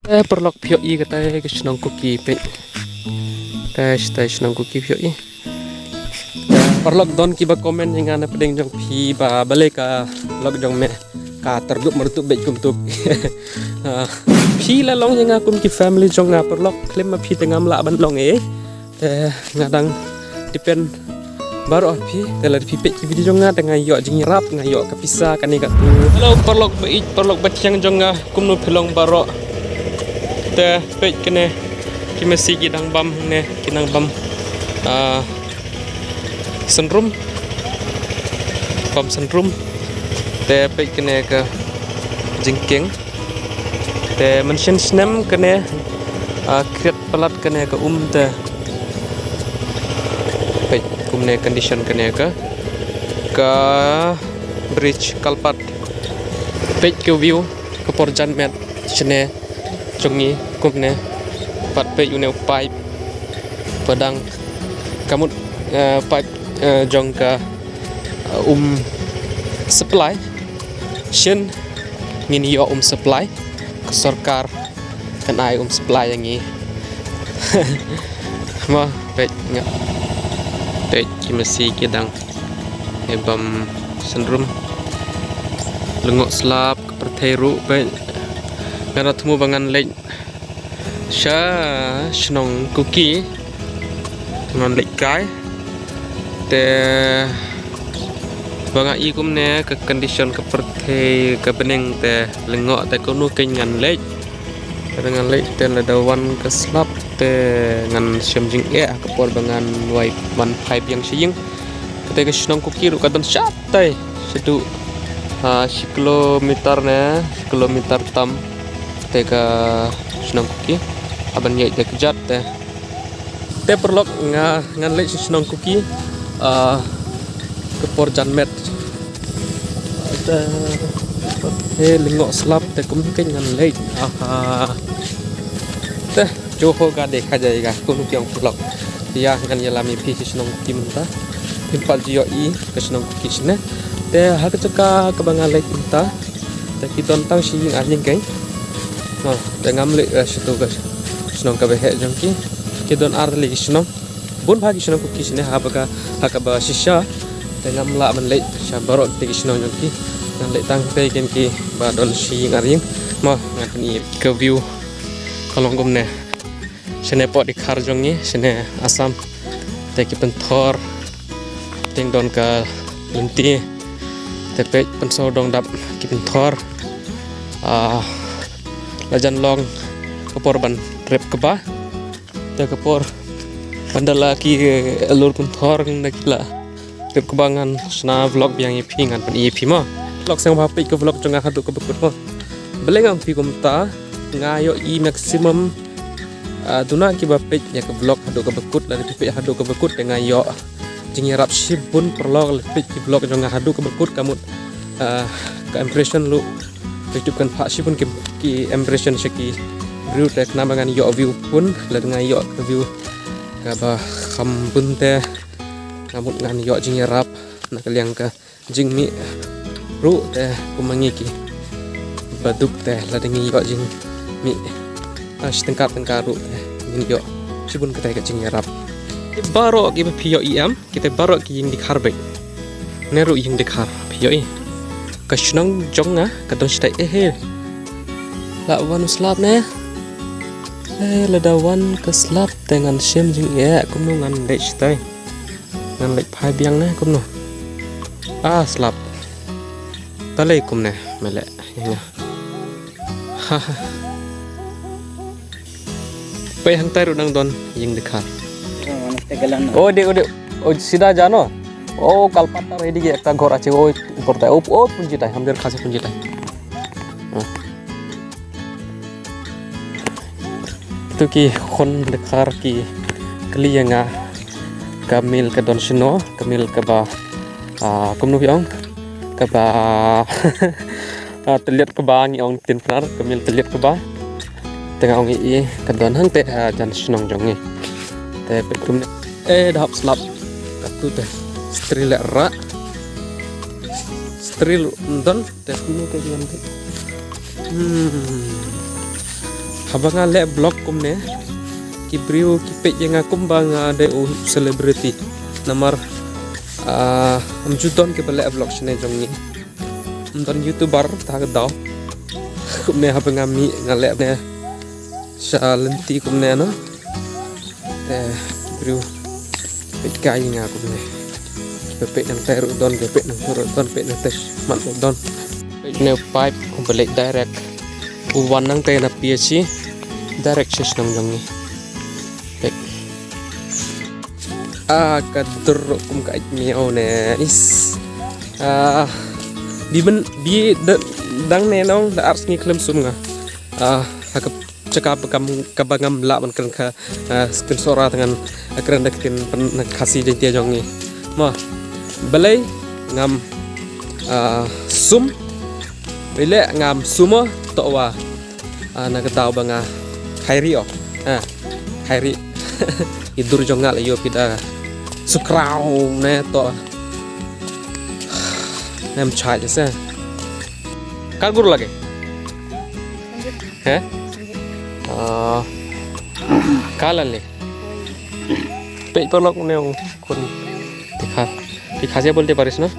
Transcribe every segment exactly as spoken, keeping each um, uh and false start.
Eh, paralok, phi ïohi kata ka shnong Kuki, peit. Te, te shnong Kuki phi ïohi. Te paralok, don kiba comment ïa nga na pdeng jong phi ba balei ka vlog jong me ka tyrdup myrdup beit kumtu. Ah, phi la long ïa nga kum ki family jong nga paralok, khlem ma phi te ngam lah ban long ei. Te nga dang depend baroh ha phi, te lada phi peit ki video jong nga te nga ïoh jingïarap, nga ïoh ka pisa kane katu. Hello paralok ba ïeit, paralok ba thiang jong nga, kumno phi long baroh. Te peit kane ki masi ki dang bam ne, ki dang bam, ah, synrum. Bam synrum. Te peit kane ka jingkieng. Te mynshem snem kane, ah, khriat palat kane ka um te. Peit kumne condition kane ka, ka bridge culvert. Peit ka view ka por janmiet shane jong ngi kumne. Pat peit une u pipe ba dang ka mut, eh, pipe, eh, jong ka, eh, um supply. Shen ngin ïoh um supply, ka sorkar kan ai um supply ïa ngi. Mo, peit nga, peit ki masi ki dang, eh, bam synrum. Lyngngoh slap ka pyrthei ruh, peit. Nga da thmu ba ngan leit sha shnong Kuki, ngan leit kai. Te ba nga i kumne ka condition ka pyrthei ka bneng te lyngngoh, te kumno kein ngan leit. Te ngan leit te lada wan ka slap te ngan shem jingeh ha ka por ba ngan wai wan phai biang sha ïing. Kata ka shnong Kuki ruh ka don shatai shaduh, ah, shi kilometer ne, shi kilometer tam. Te ka shnong Kuki, haba ïaid da kjat te. Te paralok, nga ngan leit sha shnong Kuki, ah, ka por janmiet. Te, te lyngngoh slap te kumno kein ngan leit. Aha. Te, jo ho ga dekha jayega, kumno kein paralok. Ïa, ngan ïalam ïa phi sha shnong Kuki mynta. Phim pat ju ïohi ka shnong Kuki shane. Te ha ka jaka kaba nga leit mynta, te ki don tang shi ïing ar ïing kein. Ha, te ngam leit, eh, shato ka shnong kaba heh jong ki. Ki don ar tylli ki shnong. Bun bha ki shnong Kuki shane ha ba ka, ha kaba shisha. Te ngam lah ban leit sha baroh te ki shnong jong ki. Ngan leit tang te kein kiba don shi ïing ar ïing. Mo, ngan pyni ka view ka long kumne. Shane poh Dkhar jong ngi, shane Assam. Te ki pynthor. Te don ka lynti. Te peit pynsaw dong dap ki pynthor. Ah, la jan long ka por ban rep kba. Te ka por ban da la ki, eh, lur pynthor ngan da ki la rep kba, ngan shna vlog biang ïa phi, ngan pyni ïa phi mo. Vlog sngewbha peit ka vlog jong nga haduh kaba kut mo. Balei nga ong phi kumta, nga ïohi maximum, ah, duna kiba peit ïa ka vlog haduh kaba kut, lada phi peit haduh kaba kut te nga ïoh jingïarap shibun paralok, lada peit ki vlog jong nga haduh kaba kut ka mut, ah, ka impression ruh YouTube kan phah shibun ki, ki impression sha ki briew te khnang ba ngan ïoh view bun, lada nga ïoh ka view kaba kham bun te nga mut ngan ïoh jingïarap na ka liang ka jingmih ruh te kum ma ngi kiba duk te lada ngi ïoh jingmih, ah, shi tyngka tyngka ruh te ngin ïoh shibun katai ka jingïarap. Te baroh kiba phi ïohi em, kita baroh ki ïing Dkhar beit. Ne ruh ïing Dkhar phi ïohi. Ka shnong jong nga ka don shatai, eh, eh. La wan u slap ne. Eh, lada wan ka slap te ngan shem jingeh kumno ngan leit shatai. Ngan leit phai biang ne kumno. Ah, slap. Balei kumne, me leh ïa nga. Ha, ha. Peit hangtai ruh nang don ïing Dkhar. Oh, dek, oh, dek. Oh, sida jano. Oh, kalpata redi ge ekta ghor ache. Oh, upor tai. Oh, oh, punji tai. Hamder khase punji tai. Oh. Tu ki khun Dkhar ki kylli ïa nga ka mill ka don shano, ka mill kaba, ah, kumno phi ong, kaba, ah, tylliat kaba ngi ong ktien Pnar, ka mill tylliat kaba. Te nga ong i, i, ka don hangte ha jan shnong jong ngi. Te peit kumne. Eh, da hap slap. Katu te. Stri leh rah. Stri lu ndon. Te kumno te jan te. Hmm. Haba nga leh vlog kumne, ki briew ki peit ïa nga kumba nga dei u celebrity. Namar, ah, ym ju don kiba leh vlog shane jong ngi. Ym don YouTuber ta ka daw. Kumne haba nga mih nga leh ne sha lynti kumne na. Te ki briew peit kai ïa nga kumne. Peit nangtai ruh don, peit nangtai ruh don, peit nangtai mat ruh don. Peit ne pipe kumba leit direct. U wan nangtai na P H E direct sha shnong jong ngi. Peit. Ah, ka dur ruh kum ka ait miaw ne. Is. Ah, bi men, bi da, dang ne nong da ar sngi khlem sum nga. Ah, ha ka jaka ba kam, kaba ngam lah ban kren ka, ah, kren Sohra te ngan, ah, kren da ktien Khasi Jaiñtia jong ngi. Mo. Balei ngam, ah, sum. Balei ngam sum mo, to wa. Ah, na ka daw ba nga khairi o. Ah, khairi. I dur jong nga la ïoh phi da sukraw ne to. Nem chai se. Kar gur lage. He? Ah, kalan le. Peit paralok ne khun. Dikha. Dikha se bolte paris na?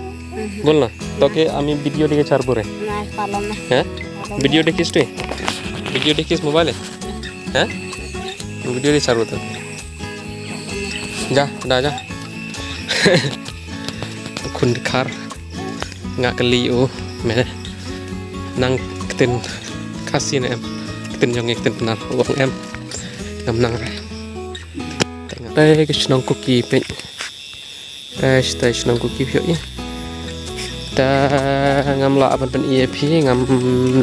Bol na. Toke ami video dikhe char bure. Na, paralok na. He? Video dekhis tu? Video dekhis mobile? He? Video de char bure. Ja, da ja. Khun dkhar. Nga kylli u me nang ktien Khasi ne em? Ktien jong ngi ktien Pnar, u ong em. Ngam nang re. Te ka shnong Kuki peit. Te shatei shnong Kuki phi ïohi. Te ngam lah ban pyni ïa phi, ngam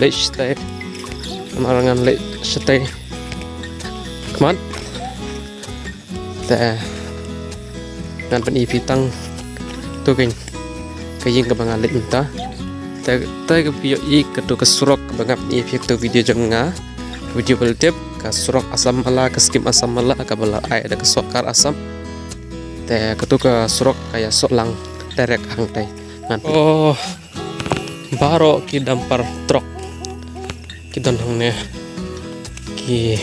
leit shatei. Namar ngan leit shatei. Khmat. Te ngan pyni phi tang tu kein ka ïing kaba nga leit mynta. Te, te ka phi ïohi katu ka surok kaba nga pyni phi katu video jong nga. Video ba la tip ka surok Assam Mala, ka skim Assam Mala kaba la ai da ka sorkar Assam. Te katu ka surok ka ïasoh lang direct hangtei. Ngan pyni. Oh. Baroh ki dumper truck ki don hangne, ki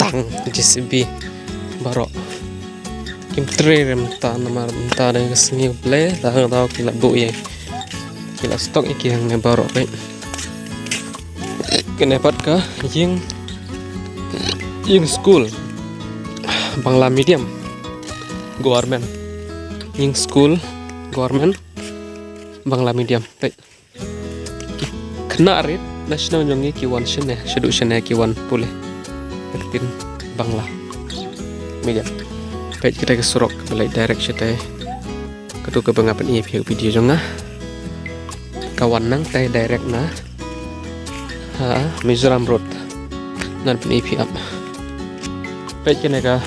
tang J C B baroh kim trei re mynta namar mynta dang ka sngi Blei, dang dang ki la buh ïa, ki la stock ïa ki hangne baroh peit. Kane pat ka ïing, ïing school Bangla medium government, ïing school government Bangla medium peit. Ki khynnah rit na shnong jong ngi ki wan shane, shaduh shane ki wan pule. Ka ktien Bangla medium. Peit kata ka surok kaba leit direct shatei. Katu kaba nga pyni ïa phi ha video jong nga. Ka wan nangtei direct na, ha, Mizoram Road. Ngan pyni ïa phi ap. Peit kane ka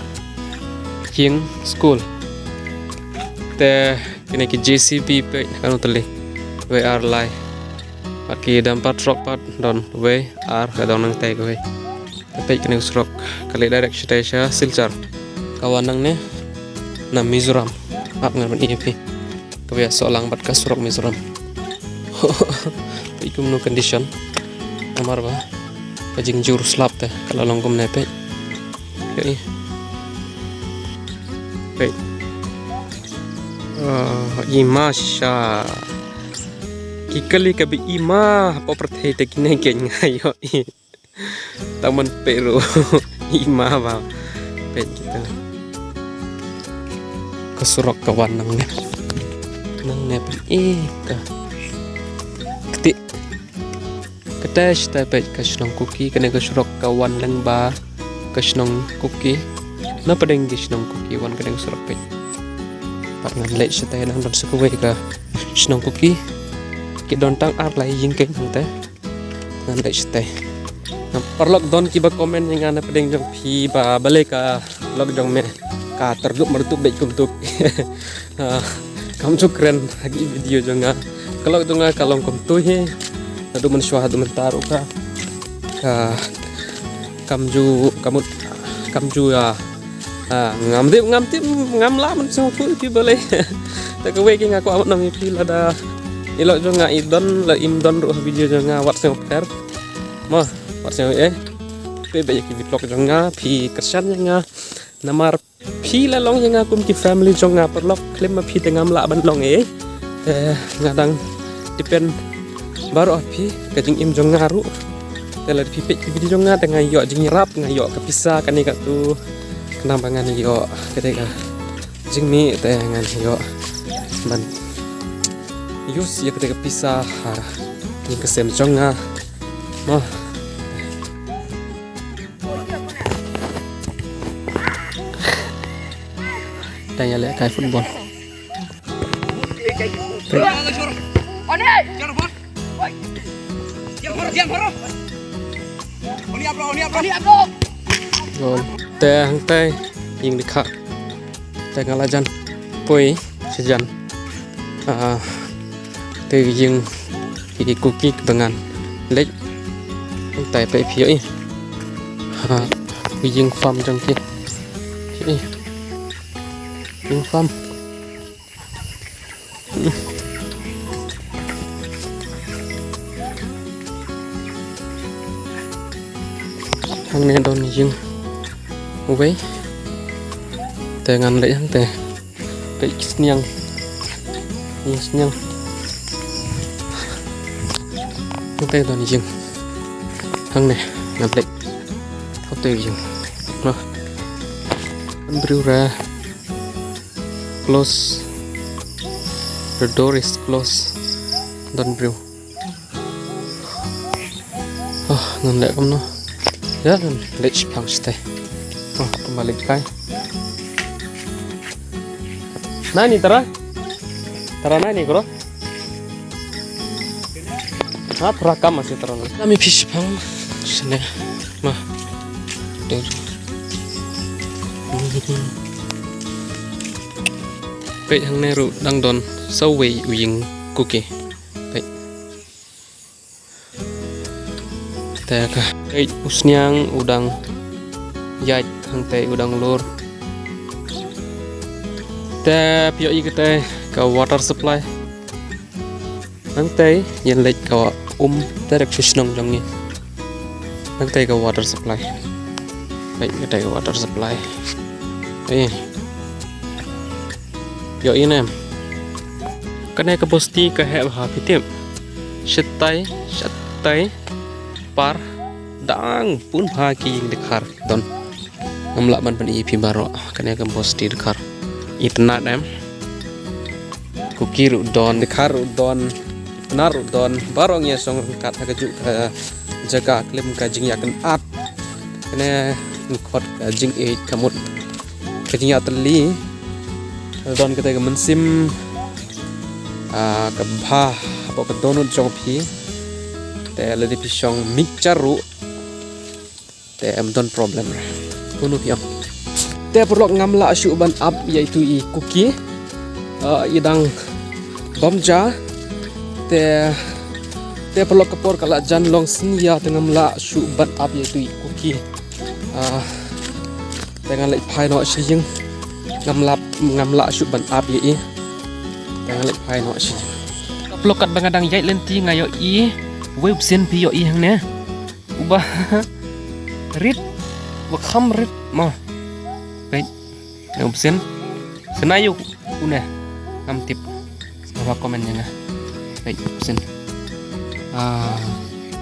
ïing school. Te kine ki J C B peit kano tylli. Wei ar lai. Bad ki dumper truck pat don wei ar, ka don nangtei kawei. Peit kane ka surok ka leit direct shatei sha Silchar. Ka wan nangne na Mizoram. Ap ngan pyni ïa phi. Kaba ïasoh lang bad ka surok Mizoram. Peit kumno condition. Namar ba ka jingjur slap te ka la long kumne peit. Peit. Peit. Ah, i ma shisha. Ki kali kaba i ma hapoh pyrthei te kine ki nga ïohi. Tang ban peit ruh i ma ba. Peit kita. Ka surok ka wan nangne. Nangne peit, eh, ka. Kti. Kata shatei peit ka shnong Kuki, kane ka surok ka wan lyngba ka shnong Kuki. Na pdeng ki shnong Kuki wan kane ka surok peit. Pat ngan leit shatei nang don sa kawei ka shnong Kuki. Ki don tang ar lai ïing kein hangtei. Ngan leit shatei. Paralok don kiba comment ïa nga na pdeng jong phi ba balei ka vlog jong me ka tyrdup myrdup beit kumtu. Ah, kam ju kren ha ki video jong nga. Ka vlog jong nga ka long kumtu hi. Haduh mynshuwa haduh mynta ruh ka, ka kam ju, ka mut, kam ju, ah, ah, ngam tip, ngam tip, ngam lah ban sngewthuh ïa phi balei. Te kawei ki nga kwah ban ong ïa phi lada i vlog jong nga i don, la im don ruh ha video jong nga wat sngewpher. Mo, wat sngewthuh eh. Phi ba ïa ki vlog jong nga, phi kyrshan ïa nga. Namar phi la long ïa nga kum ki family jong nga, paralok, khlem ma phi te ngam lah ban long ei. Te nga dang depend baroh ha phi, ka jingim jong nga ruh. Te lada phi peit ki video jong nga te nga ïoh jingïarap, nga ïoh ka pisa kane katu. Khnang ba ngan ïoh kata ka jingmih te ngan ïoh ban use ïa kata ka pisa ha ïing ka sem jong nga. Mo. Tang ïa leh kai football. Gol. Te hangtai ïing dkhar. Te nga la jan poi shajan. Ah, te ïing ki Kuki ba ngan leit. Hangtai peit phi ïohi. Ha, ïing farm jong ki. Phi ïohi. Ïing farm. Hangne don ïing uwei. Te ngan leit hangte. Peit ki sniang. Ïing sniang. Hangte don ïing. Hangne ngan leit. Hangte ïing. Noh. Briew re. Close. The door is closed. Don briew. Oh, ngan leh kumno. Ïa, ngan leit shipang shatei. Oh, kumba leit kai. Nai ni tara? Tara nai ni kro? Ha, tara kam masih tara nai. Nami phi shipang shane. Ma. Dei. Peit hangne ruh dang don sawei u ïing Kuki. Peit. Te ka, peit u sniang u dang ïaid hangtei u dang lur. Te phi ïohi katei ka water supply. Hangtei ïeng leit ka um te rek shu shnong jong ngi. Hangtei ka water supply. Peit katei ka water supply. Eh. Ïohi ne em. Kane ka bosti ka heh bha phi tip. Shatai, shatai, par, dang bun bha ki ïing dkhar don. Ngam lah ban pyni ïa phi baroh. Kane ka bosti dkhar. Itynnad em. Kuki ruh don, dkhar ruh don, Pnar ruh don, baroh ngi ïa shong ryngkat ha kajuh ka jaka khlem ka jingïakynad. Kane ngi khot ka jingïeit ka mut ka jingïatylli. Don katei ka mynsiem, ah, kaba bha, hapoh ka dohnud jong phi. Te lada phi shong mih jar ruh. Te ym don problem re. Kunu phi ong. Te paralok ngam lah shuh ban ap ïa itu i Kuki. Ah, i dang bam ja. Te, te paralok ka por ka la jan long synñia te ngam lah shuh ban ap ïa itu i Kuki. Ah, te ngan leit phai noh sha ïing. Ngam lah, ngam lah shuh ban ap ïa i. Te ngan leit phai noh sha ïing. Paralok katba nga dang ïaid lynti nga ïohi. Wei u bsien phi ïohi hangne. Uba rit, uba kham rit mo. Peit, u bsien. Sngewbha ïa une. Ngam tip. Sngewbha comment ïa nga. Peit, u bsien. Ah,